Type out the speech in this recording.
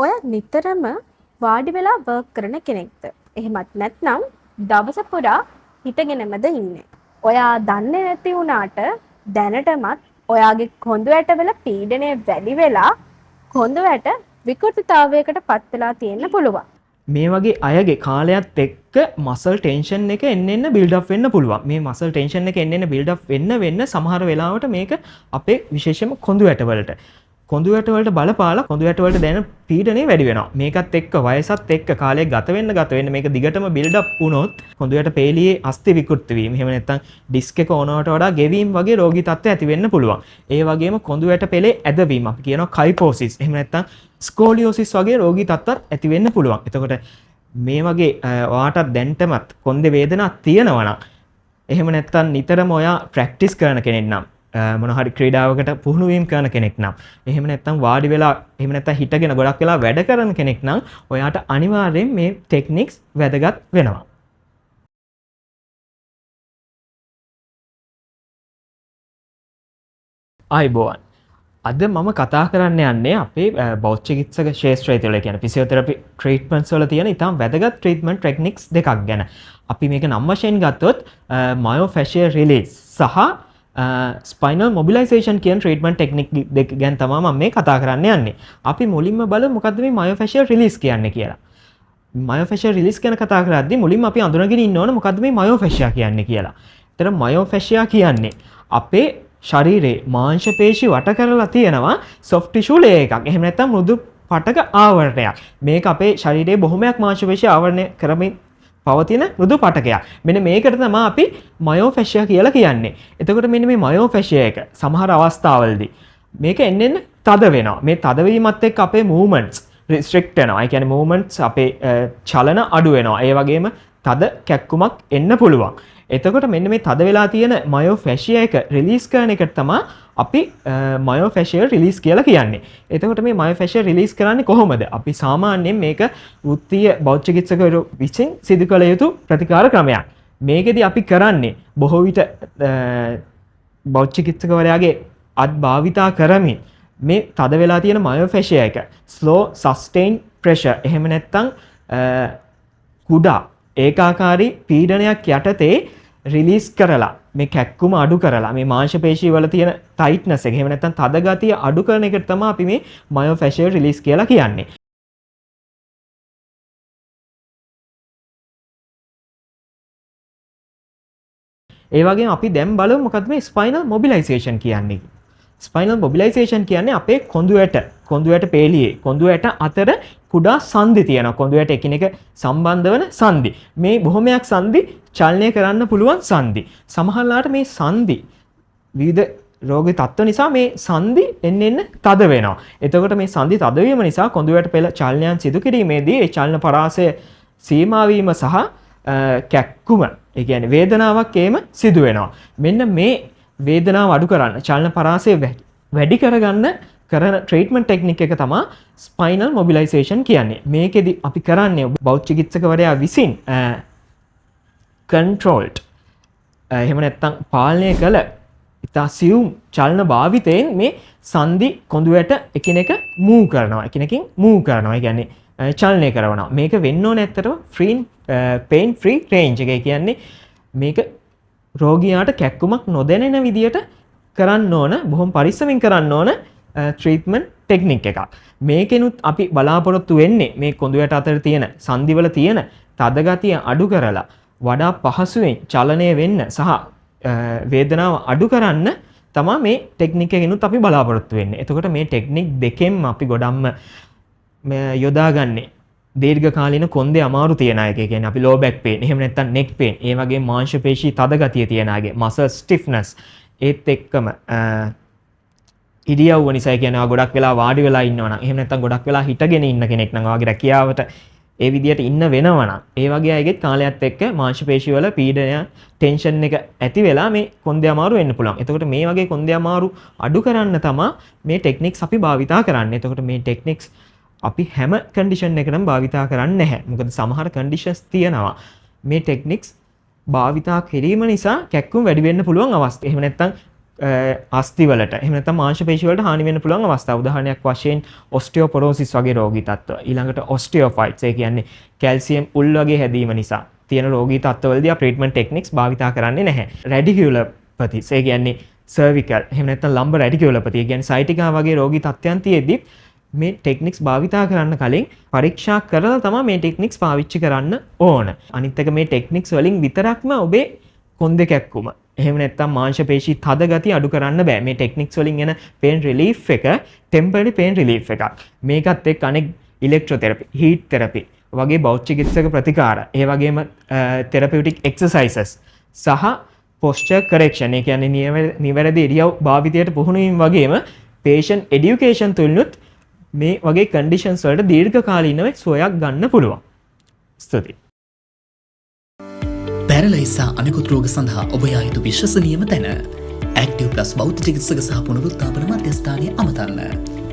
ඔයා නිතරම වාඩි වෙලා වර්ක් කරන කෙනෙක්ද? එහෙමත් නැත්නම් දවස පුරා හිටගෙනමද ඉන්නේ? ඔයා දන්නේ නැති වුණාට දැනටමත් ඔයාගේ කොඳු ඇටවල පීඩනය වැඩි වෙලා කොඳු ඇට විකෘතිතාවයකට පත් වෙලා තියෙන්න පුළුවන්. මේ වගේ අයගේ කාලයත් එක්ක මසල් ටෙන්ෂන් එක එන්න එන්න බිල්ඩ් අප් වෙන්න පුළුවන්. මේ මසල් ටෙන්ෂන් එක එන්න එන්න බිල්ඩ් අප් වෙන්න වෙන්න සමහර වෙලාවට මේක අපේ විශේෂයෙන්ම කොඳු ඇටවලට බලපාලා කොඳු ඇටවලට දැනෙන පීඩනය වැඩි වෙනවා. මේකත් එක්ක වයසත් එක්ක කාලය ගත වෙන්න ගත වෙන්න මේක දිගටම බිල්ඩ් අප් වුණොත් කොඳු ඇට පේලියේ අස්ථි විකෘති වීම, එහෙම නැත්නම් ඩිස්ක් එක ඕනවට වඩා ගෙවීම වගේ රෝගී තත්ත්ව ඇති වෙන්න පුළුවන්. ඒ වගේම කොඳු ඇට පෙළේ ඇදවීම, අපි කියනවා කයිෆෝසිස්, එහෙම නැත්නම් ස්කෝලියෝසිස් වගේ රෝගී තත්ත්වත් ඇති වෙන්න පුළුවන්. එතකොට මේ වගේ ඔයාටත් දැන්ටමත් කොන්දේ වේදනාවක් තියෙනවා නම්, එහෙම නැත්නම් නිතරම ඔයා ප්‍රැක්ටිස් කරන කෙනෙක් නම්, මොන හරි ක්‍රීඩාවකට පුහුණු වීම කරන කෙනෙක් නම්, එහෙම නැත්නම් වාඩි වෙලා, එහෙම නැත්නම් හිටගෙන ගොඩක් වෙලා වැඩ කරන කෙනෙක් නම් ඔයාට අනිවාර්යයෙන් මේ ටෙක්නික්ස් වැදගත් වෙනවා. ආයුබෝවන්. අද මම කතා කරන්න යන්නේ අපේ බෞද්ධ චිකිත්සක ක්ෂේත්‍රය තුළ, ඒ කියන්නේ ෆිසියෝതെරපි ට්‍රීට්මන්ට්ස් වල තියෙන ඉතාම වැදගත් ට්‍රීට්මන්ට් ටෙක්නික්ස් දෙකක් ගැන. අපි මේක නම් වශයෙන් ගත්තොත් මයෝෆැෂියල් රිලීස් සහ ස්පයිනල් මොබිලයිසේෂන් කියන ට්‍රීට්මන්ට් ටෙක්නික් දෙක ගැන තමයි මම මේ කතා කරන්න යන්නේ. අපි මුලින්ම බලමු මොකද්ද මේ මයෝෆැෂියල් රිලීස් කියන්නේ කියලා. මයෝෆැෂියල් රිලීස් ගැන කතා කරද්දී මුලින්ම අපි අඳුනගෙන ඉන්න ඕන මොකද්ද මේ මයෝෆැෂියා කියන්නේ කියලා. එතන මයෝෆැෂියා කියන්නේ අපේ ශරීරයේ මාංශ පේශි වට කරලා තියෙනවා සොෆ්ට් ටිෂු ලේයර් එකක්. එහෙම නැත්නම් මෘදු පටක ආවරණයක්. මේක අපේ ශරීරයේ බොහොමයක් මාංශ පේශි ආවරණය කරමින් පවතින මෘදු පටකයක්. මෙන්න මේකට තමයි අපි මයෝෆැෂියා කියලා කියන්නේ. එතකොට මෙන්න මේ මයෝෆැෂියා එක සමහර අවස්ථාවලදී මේක එන්න එන්න තද වෙනවා. මේ තදවීමත් එක්ක අපේ මූව්මන්ට්ස් රිස්ට්‍රික්ට් වෙනවා. ඒ කියන්නේ මූව්මන්ට්ස් අපේ චලන අඩු වෙනවා. ඒ වගේම තද කැක්කුමක් එන්න පුළුවන්. එතකොට මෙන්න මේ තද වෙලා තියෙන මයෝෆැෂියා එක රිලීස් කරන එකට තමයි අපි මයෝෆැෂියල් රිලීස් කියලා කියන්නේ. එතකොට මේ මයෝෆැෂියල් රිලීස් කරන්නේ කොහොමද? අපි සාමාන්‍යයෙන් මේක වෘත්තීය බෞද්ධ චිකිත්සකවරු විසින් සිදු කළ යුතු ප්‍රතිකාර ක්‍රමයක්. මේකෙදි අපි කරන්නේ බොහෝ විට බෞද්ධ චිකිත්සකවරයාගේ අත් භාවිතා කරමින් මේ තද වෙලා තියෙන මයෝෆැෂියා එක ස්ලෝ සස්ටේන් ප්‍රෙෂර්, එහෙම නැත්නම් කුඩා ඒකාකාරී පීඩනයක් යටතේ රිලීස් කරලා මේ කැක්කුම අඩු කරලා මේ මාංශ පේශී වල තියෙන ටයිට්නස් එක, එහෙම නැත්නම් තද ගතිය අඩු කරන එකට තමයි අපි මේ මයෝෆැෂියල් රිලීස් කියලා කියන්නේ. ඒ වගේම අපි දැන් බලමු මොකද්ද මේ ස්පයිනල් මොබිලයිසේෂන් කියන්නේ. ස්පයිනල් මොබිලයිසේෂන් කියන්නේ අපේ කොඳු ඇට පේලියේ කොඳු ඇට අතර කුඩා සන්ධි තියෙනවා. කොඳු ඇට එකිනෙක සම්බන්ධ වන සන්ධි. මේ බොහොමයක් සන්ධි චලනය කරන්න පුළුවන් සන්ධි. සමහරලාට මේ සන්ධි විවිධ රෝග තත්ත්ව නිසා මේ සන්ධි එන්න එන්න තද වෙනවා. එතකොට මේ සන්ධි තදවීම නිසා කොඳු ඇට පෙළ චලනයන් සිදු කිරීමේදී ඒ චලන පරාසය සීමා වීම සහ කැක්කුම, ඒ කියන්නේ වේදනාවක් ඒම සිදු වෙනවා. මෙන්න මේ වේදනාව අඩු කරන්න, චලන පරාසය වැඩි කරගන්න කරන ට්‍රීට්මන්ට් ටෙක්නික් එක තමයි ස්පයිනල් මොබිලයිසේෂන් කියන්නේ. මේකෙදි අපි කරන්නේ බෞද්ධ චිකිත්සකවරයා විසින් කන්ට්‍රෝල්ඩ්, එහෙම නැත්නම් පාලනය කළ ඉතා සියුම් චලන භාවිතයෙන් මේ සන්ධි කොඳු ඇට එකිනෙක මූව් කරනවා. එකිනෙකින් මූව් කරනවා. ඒ කියන්නේ චලනය කරනවා. මේක වෙන්න ඕන ඇත්තටම පේන් ෆ්‍රී රේන්ජ් එක. ඒ කියන්නේ මේක රෝගියාට කැක්කුමක් නොදැනෙන විදියට කරන්න ඕන, බොහොම පරිස්සමෙන් කරන්න ඕන ට්‍රීට්මන්ට් ටෙක්නික් එකක්. මේකෙනුත් අපි බලාපොරොත්තු වෙන්නේ මේ කොඳු ඇට අතර තියෙන සන්ධිවල තියෙන තද ගතිය අඩු කරලා වඩා පහසුවෙන් චලනය වෙන්න සහ වේදනාව අඩු කරන්න තමා මේ ටෙක්නික් එකෙනුත් අපි බලාපොරොත්තු වෙන්නේ. එතකොට මේ ටෙක්නික් දෙකෙන්ම අපි ගොඩක්ම මේ යොදාගන්නේ දීර්ඝකාලීන කොන්දේ අමාරු තියෙන අයගේ, ඒ කියන්නේ අපි ලෝ බැක් පේන්, එහෙම නැත්නම් නෙක් පේන්, ඒ වගේම මාංශ පේශී තද ගතිය තියෙන අයගේ මසල් ස්ටිෆ්නස්, ඒත් එක්කම ඉරියව්ව නිසා, ඒ කියන්නේ ඔයා ගොඩක් වෙලා වාඩි වෙලා ඉන්නවා නම්, එහෙම නැත්නම් ගොඩක් වෙලා හිටගෙන ඉන්න කෙනෙක් නම්, ඔයාගේ රැකියාවට ඒ විදියට ඉන්න වෙනවා නම්, ඒ වගේ අයගෙත් කාලයත් එක්ක මාංශ පේශී වල පීඩනය, ටෙන්ෂන් එක ඇති වෙලා මේ කොන්දේ අමාරු වෙන්න පුළුවන්. එතකොට මේ වගේ කොන්දේ අමාරු අඩු කරන්න තමා මේ ටෙක්නික්ස් අපි භාවිතා කරන්නේ. එතකොට මේ ටෙක්නික්ස් අපි හැම කන්ඩිෂන් එකකටම භාවිතා කරන්නේ නැහැ. මොකද සමහර කන්ඩිෂන්ස් තියෙනවා මේ ටෙක්නික්ස් භාවිතා කිරීම නිසා කැක්කුම් වැඩි වෙන්න පුළුවන් අවස්ථා. එහෙම නැත්නම් අස්ථි වලට එහෙම නැත්නම් මාංශ පේශි වලට හානි වෙන්න පුළුවන් අවස්ථා. උදාහරණයක් වශයෙන් ඔස්ටියෝපොරෝසිස් වගේ රෝගී තත්ත්ව. ඊළඟට ඔස්ටියෝෆයිට්ස්, ඒ කියන්නේ කැල්සියම් උල් වගේ හැදීම නිසා තියෙන රෝගී තත්ත්වවලදී අපි ට්‍රීට්මන්ට් ටෙක්නික්ස් භාවිතා කරන්නේ නැහැ. රැඩිකියුලොපතිස්, ඒ කියන්නේ සර්විකල් එහෙම නැත්නම් ලම්බර් රැඩිකියුලොපති, ඒ කියන්නේ සයිටිකා වගේ රෝගී තත්ත්වයන් තියෙද්දි මේ ටෙක්නික්ස් භාවිතා කරන්න කලින් පරීක්ෂා කරලා තමයි මේ ටෙක්නික්ස් පාවිච්චි කරන්න ඕන. අනිත් එක මේ ටෙක්නික්ස් වලින් විතරක්ම ඔබේ කොන්ද කැක්කුම එහෙම නැත්නම් මාංශ පේශි තද ගතිය අඩු කරන්න බෑ. මේ ටෙක්නික්ස් වලින් එන පේන් රිලීෆ් එක ටෙම්පරරි පේන් රිලීෆ් එකක්. මේකත් එක්ක අනෙක් ඉලෙක්ට්‍රොතෙරපි, හීට් තෙරපි වගේ බෞද්ධ චිකිත්සක ප්‍රතිකාර, ඒ වගේම තෙරපියුටික් එක්සර්සයිසස් සහ පොස්චර් කරෙක්ෂන්, ඒ කියන්නේ නිවැරදි ඉරියව් භාවිතයට පුහුණු වීම වගේම පේෂන්ට් එඩියුකේෂන් තුලිනුත් මේ වගේ කන්ඩිෂන්ස් වලට දීර්ඝකාලීනව සුවයක් ගන්න පුළුවන්. ස්තුතියි. පැරලයිස් සහ අනෙකුත් රෝග සඳහා ඔබ යා යුතු විශ්වසනීයම තැන. ඇක්ටිව් ප්ලස් බෞද්ධ චිකිත්සක සහ පුනරුත්ථාපන මධ්‍යස්ථානය අමතන්න.